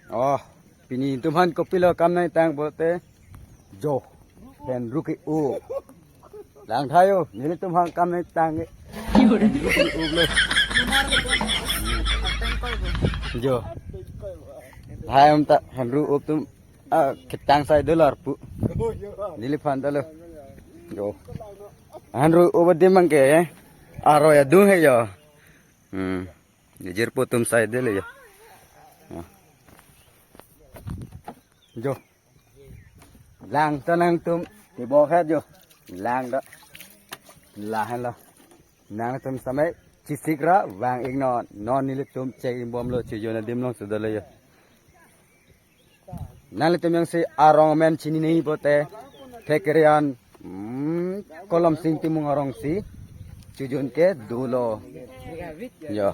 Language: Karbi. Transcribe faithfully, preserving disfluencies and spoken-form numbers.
Oh, pini tum aphan kopilo kam nangtang pulote, jo, henru ke-o. Lang tha jo, nelitum aphan kam nangtang ke. Henru ke-o lo. Jo. Lahai um ta henru-o atum, ah, ketang sai dolar pu. Neliphan ta lo. Jo. Henru-o adim abang ke, eh. Aroi adung he jo. Hmm. Jirpo atum sai dolo jo. Ah. Jo. Lang ta nangtum tibok het jo. Lang ta. Lahenlo. Nangtum samai chesik ra vang-iknon. Non nelitum chek-ik bomlo, chejun adim along si dolo jo. Nanglitum jongsi arong amen chinine pulote thek kerian, hmm, Kolomsing Timung arong si chejun ke dolo. Jo.